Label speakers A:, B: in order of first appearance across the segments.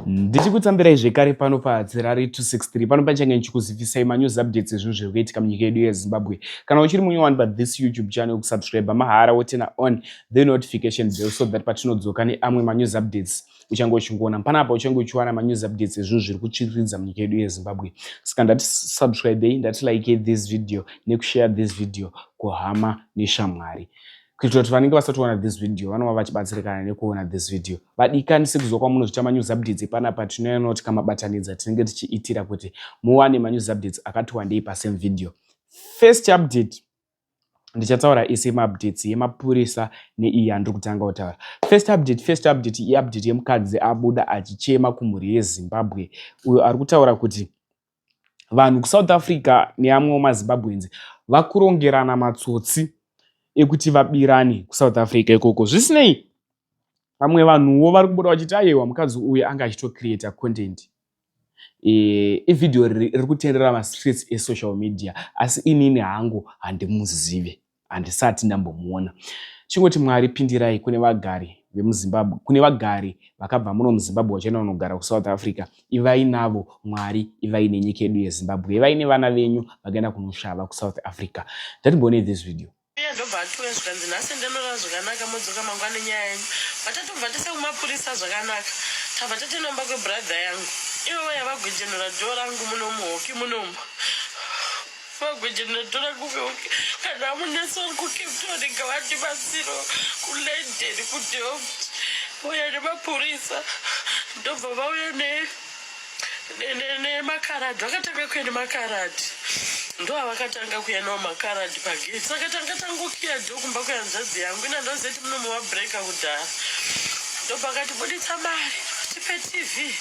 A: Ndichikutambirai zvekare pano paHadzirari 263 pano pachange ndichikuzivisai manews updates ezvinhu zviri kuitika munyika yedu yeZimbabwe. Kana uchiri munyowani pathis YouTube channel kusubscribe mahara woturn on the notification bell so that patinodzoka neamwe manews updates uchange uchingoona panapa uchange uchiwana manews updates ezvinhu zviri kutsviriridza munyika yedu yeZimbabwe. Saka ndati subscribei, ndati like this video nekushare this video kuhama neshamwari kuitira kuti vanenge vasati this video vanova vachibatsirikana nekuona this video. Vadikani sekuziva kwamunozvita manews updates epanapa tinoona kuti kamabatanidza tinenge tichiitira kuti muwane manews updates akati wandei pasame video. First update ndichataura ese maupdates yemapurisa neiyi yandiri kutanga kutaura. First update, first update iupdate yemukadzi abuda achichema kumhuri yeZimbabwe uyo ari kutaura kuti vanhu kuSouth Africa neamwewo maZimbabweans vakurongerana matsotsi ekuti vabirane kuSouth Africa ikoko. Zvisinei, vamwe vanhuwo vari kubuda vachiti aiwa mukadzi uyu anga achitocreata content. Ivhidhiyo riri kutenderera mastreets esocial media asi inini hangu handimuzive, handisati ndambomuona. Chingoti Mwari pindirai kune vagari vemuZimbabwe, kune vagari vakabva muno muZimbabwe vachienda kunogara kuSouth Africa. Ivai navo Mwari, ivai nenyika yedu yeZimbabwe, ivai nevana venyu vakaenda kunoshava kuSouth Africa. Ngatimboonei this video.
B: Uye ndobva atiuya zvikanzi nhasi ndanorara zvakanaka modzoka mangwana nenyaya yenyu. Vatatobva tese kumapurisa zvakanaka. Tabva tatenda kumba kwebrother yangu. Ivo vaya vagwejenura door rangu munomu hoki munomu. Vagwejenura door rangu hoki. Kana amunetsi vari kuCape Town ngavandibatsiro kuLondon kuDelft. Vauya nemapurisa. Ndobva vauya ne nemakaradi vakatanga kuya nemakaradi ndoavakatanga kuya nawo makaradi pagate saka tanga tangokiya dho kumba kwehanzvadzi yangu ina ndozeti muno mumabreaker kudhara ndopakati buditsa mari tipe tv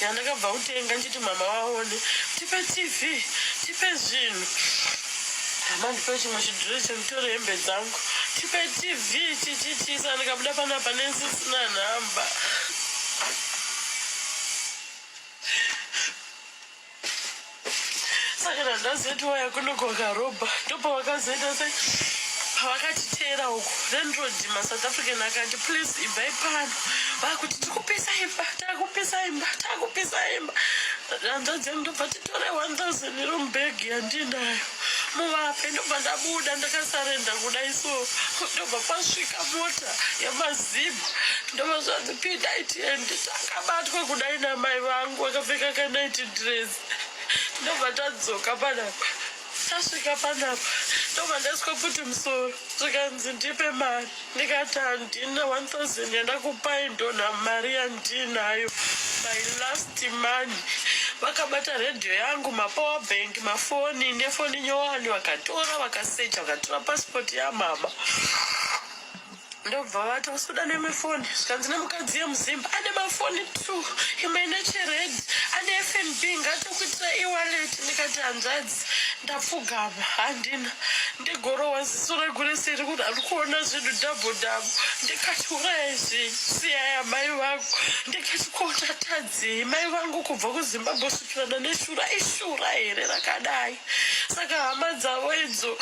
B: yandakabva kutenga nchiti mama vaone tipe tv tipe zvinhu hama ndipe chimwe chidhuri chekutore hembe dzangu tipe tv chichichisa ndikabuda panapa nesisina nhamba saka ndandazoti waya kuno kwakarobha ndopavakazoita se pavakatiteera uku landlord masouth african akati please ibvai pano vakuti tikupisa imba takupisa imba takupisa imba hanzvadzi yangu ndobva titore 1000 iri mubhegi yandinayo muvape ndobva ndabuda ndakasarenda kudai so ndobva pasvika mota yemazimba ndobva zvanzi pindai tiende takabatwa kudai namai vangu vakapfeka kanight dress ndobva tadzoka panapa tasvika panapa ndobva ndaiswa futi musoro zvikanzi ndipe mari ndikati handina 1000 yandakupai ndonha mari yandinayo my last money vakabata redhiyo yangu mapower bank mafoni nefoni nyowani vakatora vakasecha vakatora pasipoti yamama ndobva vati usuda nemefoni zvikanzi nemukadzi yemuzimba ane mafoni two imwe ine chered ane fnb ngatokuitira ewallet ndikati hanzvadzi ndapfugama handina ndigorowa ziso rangu rese riri ari kuona zvinhu dhabho dhabho ndikati urayai zvenyu siyai amai vangu ndikati ko ndatadzei mai vangu kubva kuzimbabwe kusvikirana neshura ishura here rakadai saka hama dzavo idzo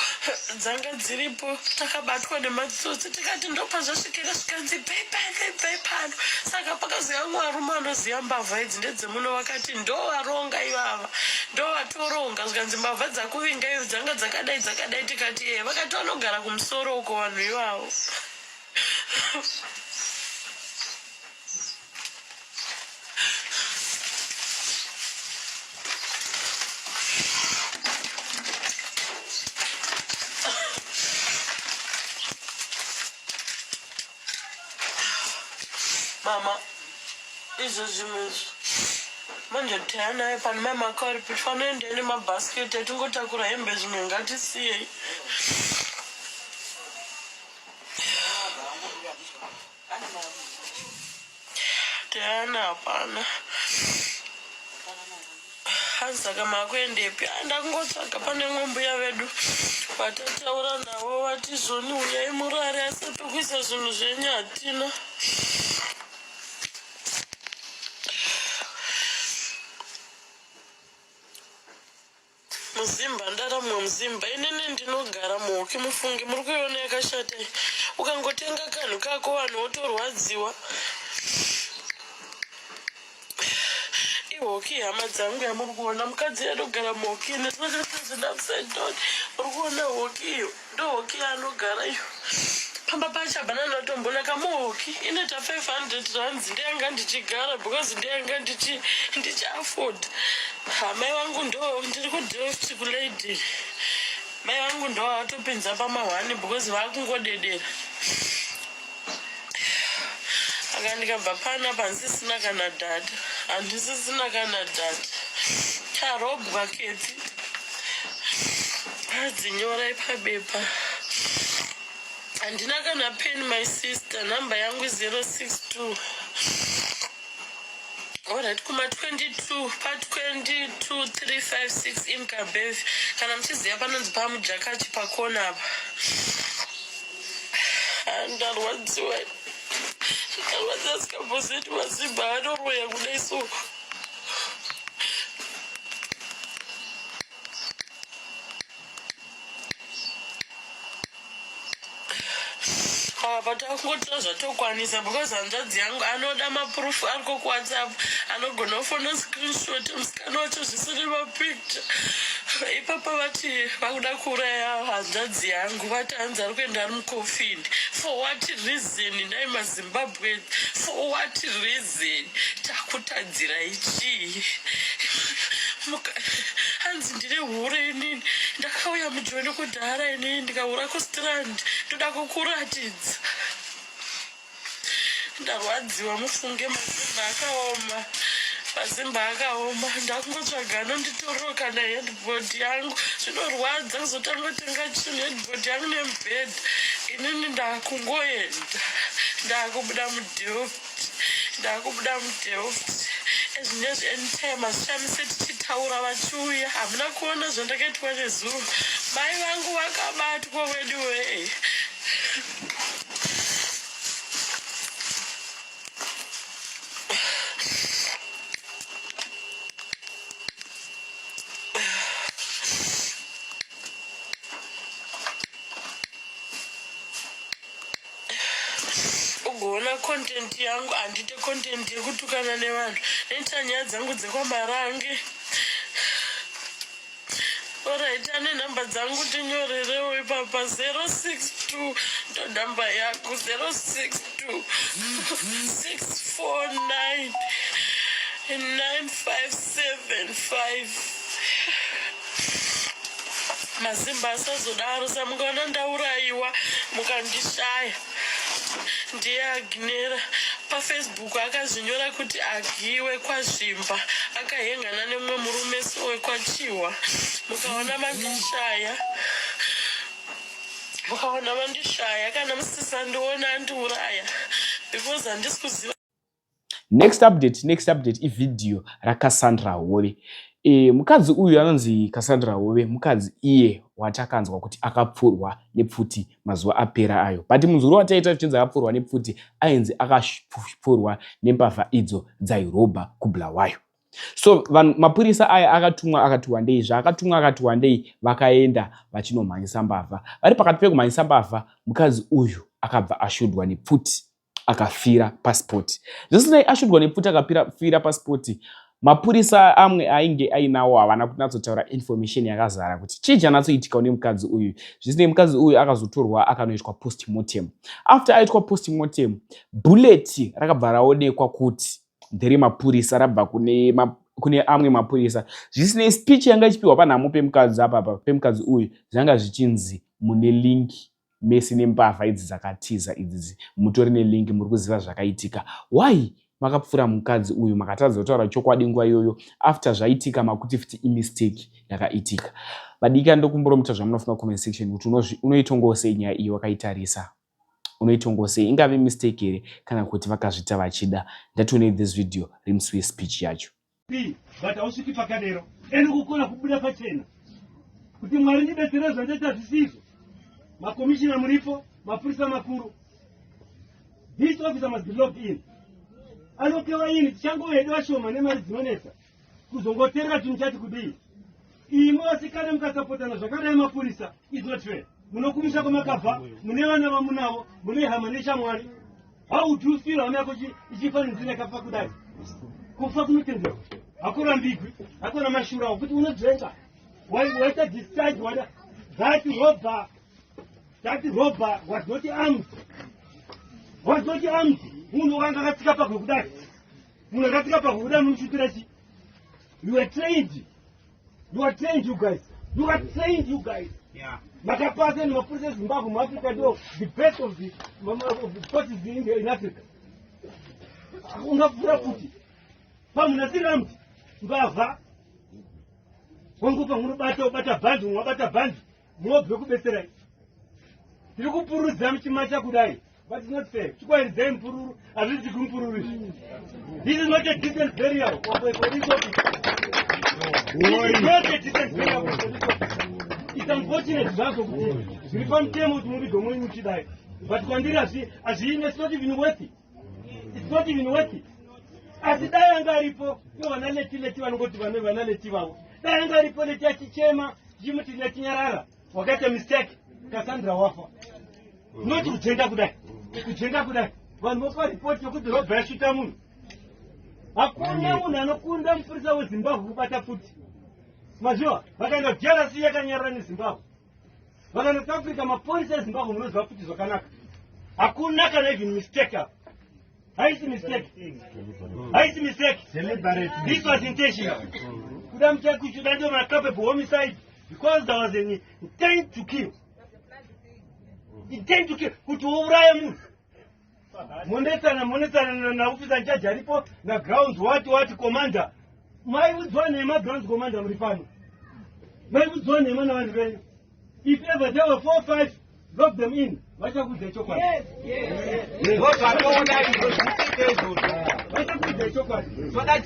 B: dzanga dziripo takabatwa nematsotsi tikati ndopazvasvikira zvikanzi bvai pano ibvai pano saka pakazouya mumwe varume vanoziva mbavha idzi ndedzemuno vakati ndovaronga ivava ndovatoronga zvikanzi mbavha dzakuvinga idzo dzanga dzakadai dzakadai tikati ee vakati vanogara kumusoro uko vanhu ivavo Mama, izvo zvimwe izvi manje teya naye pane mai makari tifanira ende nemabhasiketi atingotakura hembe zvimwe ngatisiyei Diana hapana. Hanzi saka makuendepi? Ah, ndakungotsvaga pane imwe mbuya vedu vatataura navo vati zvoni huyai murare asi pekuisa zvinhu zvenyu hatina. Muzimba ndaramwa muzimba inini ndinogara muhoki mufunge muri kuiona yakashata iyi ukangotenga kanhu kako vanhu wotorwadziwa. Ihoki hama dzangu yamuri kuona, mukadzi anogara muhoki ine zvakatozvina upside down. Muri kuona hoki iyo, ndo hoki yaanogara iyo. Pamba pacho hapana natombonaka muhoki inoita 500 rands ndeyanga ndichigara because ndeyanga ndichi ndichi afford. Hamai vangu ndo ndiri kuDelft kuLady. Mai vangu ndo vatopinza pamahwani because vakungodedera. Aka ndikabva pana handisisina kana data, handisisina kana data. Tarobwa ketsi adzinyorai pabepa. Handina kana pen my sister, number yangu 062. Alright, kuma 22 pa 22 356 in Kabev. Kana muchiziva panonzi paMujakachi pakona apa. Ndarwadziwa, ndarwadziwa sikambozeti mazimba anoroya kudai so. Apa takungotora zvatokwanisa because hanzvadzi yangu anoda maproof ariko kuWhatsApp, anogona kufona screenshot musikana wacho zvisiri mapicture. Ipapa vati vakuda kuuraya hanzvadzi yangu, vati hanzi ari kuenda ari mucoffin. For what reason nhai maZimbabwe? For what reason? Takutadzirai chii? Hanzi ndine hure inini, ndakauya mujoni kudhara inini ndikaura kustrand, ndoda kukuratidza. Ndarwadziwa mufunge, mazimba akaoma, mazimba akaoma. Ndakungotsvaga anonditorero kana headboard yangu. Zvinorwadza kuzotangotenga chinhu, headboard yangu nemubhedha. Inini ndakungoenda, ndakubuda muDelft, ndakubuda muDelft ezvinezvi. Anytime hazvishamise tichitaura vachiuya. Hamuna kuona zvandakaitwa nezuro, mai vangu vakabatwa wedu wee. Ugoona content yangu, handite content yekutukana nevanhu, ndoita nyaya dzangu dzekwaMarange. Alright, ane nhamba dzangu tinyorerewo ipapa 062, ndo nhamba yako 062 649 9575. Mazimba asazodaro, samukaona ndaurayiwa mukandishaya, ndiye Agnera. PaFacebook akazvinyora kuti agiwe kwaZvimba, akahengana nemumwe murume wekwaChiwa. Mukaona mandishaya, mukaona mandishaya, kana musisandiona, andiuraya because handisi kuziva.
A: Next update, next update ivhidhiyo raCassandra Hove. Mukadzi uyu anonzi Cassandra Hove, mukadzi iye watakanzwa kuti akapfurwa nepfuti mazuva apera ayo. But munzuro wataita zvichinzi akapfurwa nepfuti, ainzi akapfurwa nembavha idzo dzairobha kuBulawayo. So vanhu mapurisa aya akatumwa akati wandei, zvaakatumwa akati wandei, vakaenda vachinomhanyisa mbavha. Vari pakati pekumhanyisa mbavha, mukadzi uyu akabva ashudwa nepfuti akafira pasipoti. Zvisinei, ashudwa nepfuti akafira pasipoti, mapurisa amwe ainge ainawo havana kunatsotaura information yakazara kuti chii chanatsoitika nemukadzi uyu. Zvisinei, mukadzi uyu akazotorwa akanoitwa postmortem. After aitwa postmortem, bullet rakabva raonekwa kuti nderemapurisa, rabva kune amwe mapurisa. Zvisinei, speech yanga ichipiwa panhamo pemukadzi apapa, pemukadzi uyu, zvanga zvichinzi mune link mese nembavha idzi dzakatiza idzidzi, mutori nelink, muri kuziva zvakaitika. Why makapfuura mukadzi uyu makatadza kutaura chokwadi nguva iyoyo? After zvaitika makuti futi imistake yakaitika. Vadika, ndokumbura zvamunofunga comment section kuti unoitongawo sei nyaya iyi wakaitarisa, unoitongawo sei? Ingave mistake here kana kuti vakazvita vachida? Ndationei this video remusi wespeech yacho.
C: But hausviki pakadero ende kukona kubuda pachena kuti Mwari ndibetsere, zvandaita zvisizvo. Makomishina muripo, mapurisa makuru, this officer must be locked in. Anokewa ini tichangovedu vashoma nemari dzinonetsa kuzongoterera chinhu chati kudii. Imwe vasikana mukasapotana zvakadai, mapurisa is not fair. Munokumisha kwamakabva, mune vana vamunavo, mune hama neshamwari. How would you feel hama yako ichifa nenzira yakafa kudai? Kufa kunotenderwa. Hakurambigwi, hakuna mashura okuti unodzenga. Waita discharge wada. That robber was not armed. Was not armed. Munhu wakanga akatsika pagwe kudai. Munhu akatsika pagwe kudai munoshutira chi? You were trained. You are trained, you guys. You are trained, you guys. Makapasa nemapurisa eZimbabwe muAfrica, ndo the best of the forces in Africa. Ungapfura futi pamunhu asiri armed, mbavha. Wangu pamunobata ubata bhandi, umwe wabata bhandi, munobve kubetserai. Tiri kupururudza muchimacha kudai, but it's not fair. Chikwaridzai mupururu, hazvisi kumupururu izvi. This is not a decent burial of a police officer. This is not a decent burial of a police officer. It's unfortunate zvazvo kuti zviri pamutemo kuti muvige mwenyu muchidai, but kwandiri hazviine. It's not even worth it. It's not even worth it. Asi dai anga aripo, ivo vana leti leti vanongoti vane vana leti vavo, dai anga aripo leti achichema, tichimuti, "Leti, nyarara, wakaita mistake, Cassandra wafa." Noti kujenga kudai, kujenga kudai, vanhu vopa ripoti yokuti robha yashuta munhu. Hakuna munhu anokunda mupurisa weZimbabwe kubata pfuti. Maziva, vakaenda DRC yakanyarara neZimbabwe, vakaenda South Africa, mapurisa eZimbabwe munoziva pfuti zvakanaka. Hakuna kana even mistake apa. Haisi mistake, haisi mistake. This was intentional. Kuda muchakuchuda ndio macapable homicide because there was an intent to kill, intent to kill, kuti uuraye munhu. Monetsana, monetsana naofficer in charge aripo, nagrounds wati wati commander. Maiudzwa nhema, grounds commander muri pano, maiudzwa nhema navanhu venyu. If ever there were four five, lock them in, vachakuudzai chokwadi.
D: Ndozvatoona izvo, zviitike izvozvo.
C: Vachakuudzai chokwadi.
D: Toda.